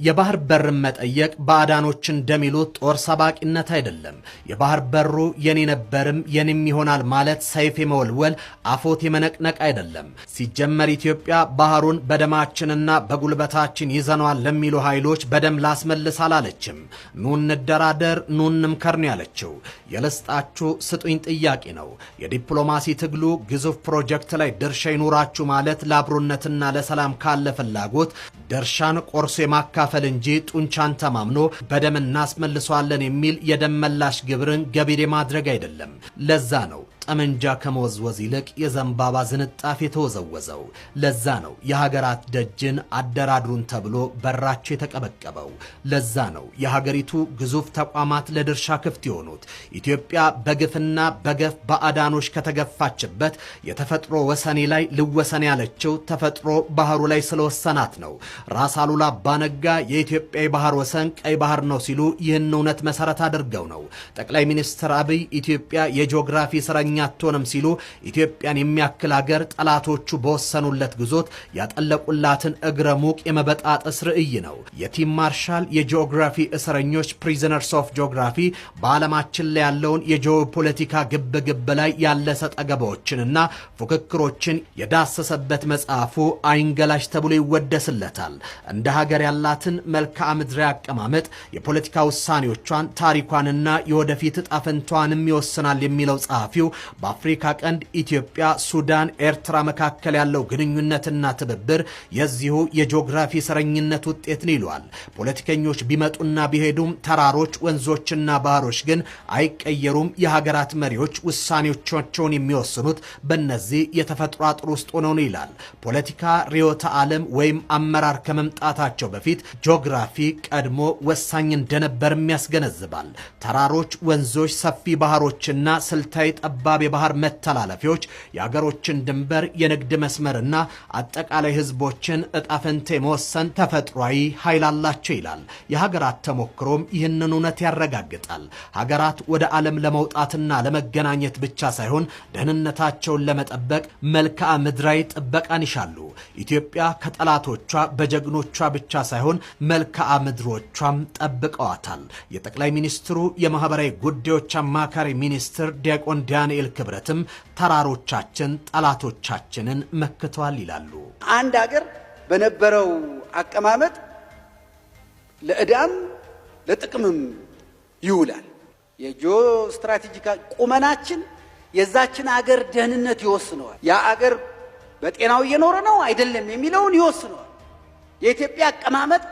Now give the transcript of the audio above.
የባህር በርን መጠየቅ ባዕዳኖች እንደሚሉት ጦር ሰባቂነት አይደለም። የባህር በሩ የኔ ነበርም የኔም ይሆናል ማለት ሰይፍ የመወልወል፣ አፎት የመነቅነቅ አይደለም። ሲጀመር ኢትዮጵያ ባህሩን በደማችንና በጉልበታችን ይዘነዋል ለሚሉ ኃይሎች በደም ላስመልስ አላለችም። ኑ እንደራደር፣ ኑ እንምከር ነው ያለችው። የልስጣችሁ ስጡኝ ጥያቄ ነው። የዲፕሎማሲ ትግሉ ግዙፍ ፕሮጀክት ላይ ድርሻ ይኑራችሁ ማለት ለአብሮነትና ለሰላም ካለ ፍላጎት ድርሻን ቆርሶ የማካፈል እንጂ ጡንቻን ተማምኖ በደም እናስመልሰዋለን የሚል የደም መላሽ ግብርን ገቢር የማድረግ አይደለም። ለዛ ነው ጠመንጃ ከመወዝወዝ ይልቅ የዘንባባ ዝንጣፊ የተወዘወዘው። ለዛ ነው የሀገራት ደጅን አደራድሩን ተብሎ በራቸው የተቀበቀበው። ለዛ ነው የሀገሪቱ ግዙፍ ተቋማት ለድርሻ ክፍት የሆኑት። ኢትዮጵያ በግፍና በገፍ ባዕዳኖች ከተገፋችበት የተፈጥሮ ወሰኔ ላይ ልወሰን ያለችው ተፈጥሮ ባህሩ ላይ ስለወሰናት ነው። ራስ አሉላ አባነጋ የኢትዮጵያ የባህር ወሰን ቀይ ባህር ነው ሲሉ ይህን እውነት መሰረት አድርገው ነው። ጠቅላይ ሚኒስትር አብይ ኢትዮጵያ የጂኦግራፊ እስረኛ አትሆንም ሲሉ ኢትዮጵያን የሚያክል አገር ጠላቶቹ በወሰኑለት ግዞት ያጠለቁላትን እግረ ሙቅ የመበጣጠስ ርዕይ ነው። የቲም ማርሻል የጂኦግራፊ እስረኞች፣ Prisoners of Geography፣ በዓለማችን ላይ ያለውን የጂኦፖለቲካ ግብግብ ላይ ያለ ሰጣ ገባዎችንና ፉክክሮችን የዳሰሰበት መጽሐፉ አይንገላሽ ተብሎ ይወደስለታል። እንደ ሀገር ያላትን መልክዓ ምድራዊ አቀማመጥ የፖለቲካ ውሳኔዎቿን፣ ታሪኳንና የወደፊት ዕጣ ፈንታዋንም ይወስናል የሚለው ጸሐፊው በአፍሪካ ቀንድ ኢትዮጵያ፣ ሱዳን፣ ኤርትራ መካከል ያለው ግንኙነትና ትብብር የዚሁ የጂኦግራፊ እስረኝነት ውጤት ነው ይለዋል። ፖለቲከኞች ቢመጡና ቢሄዱም ተራሮች፣ ወንዞችና ባህሮች ግን አይቀየሩም። የሀገራት መሪዎች ውሳኔዎቻቸውን የሚወስኑት በእነዚህ የተፈጥሮ አጥር ውስጥ ሆነው ነው ይላል። ፖለቲካ፣ ርዕዮተ ዓለም ወይም አመራር ከመምጣታቸው በፊት ጂኦግራፊ ቀድሞ ወሳኝ እንደነበርም ያስገነዝባል። ተራሮች፣ ወንዞች፣ ሰፊ ባህሮችና ስልታዊ ጠባብ የባህር መተላለፊያዎች የአገሮችን ድንበር፣ የንግድ መስመርና አጠቃላይ ህዝቦችን እጣ ፈንታ የመወሰን ተፈጥሯዊ ኃይል አላቸው ይላል። የሀገራት ተሞክሮም ይህንን እውነት ያረጋግጣል። ሀገራት ወደ ዓለም ለመውጣትና ለመገናኘት ብቻ ሳይሆን ደህንነታቸውን ለመጠበቅ መልክዓ ምድራዊ ጥበቃን ይሻሉ። ኢትዮጵያ ከጠላቶቿ በጀግኖቿ ብቻ ሳይሆን መልክዓ ምድሮቿም ጠብቀዋታል። የጠቅላይ ሚኒስትሩ የማህበራዊ ጉዳዮች አማካሪ ሚኒስትር ዲያቆን ዳንኤል ክብረትም ተራሮቻችን ጠላቶቻችንን መክተዋል ይላሉ። አንድ ሀገር በነበረው አቀማመጥ ለዕዳም ለጥቅምም ይውላል። የ geo strategical ቁመናችን የዛችን አገር ደህንነት ይወስነዋል። ያ አገር በጤናው እየኖረ ነው አይደለም የሚለውን ይወስነዋል። የኢትዮጵያ አቀማመጥ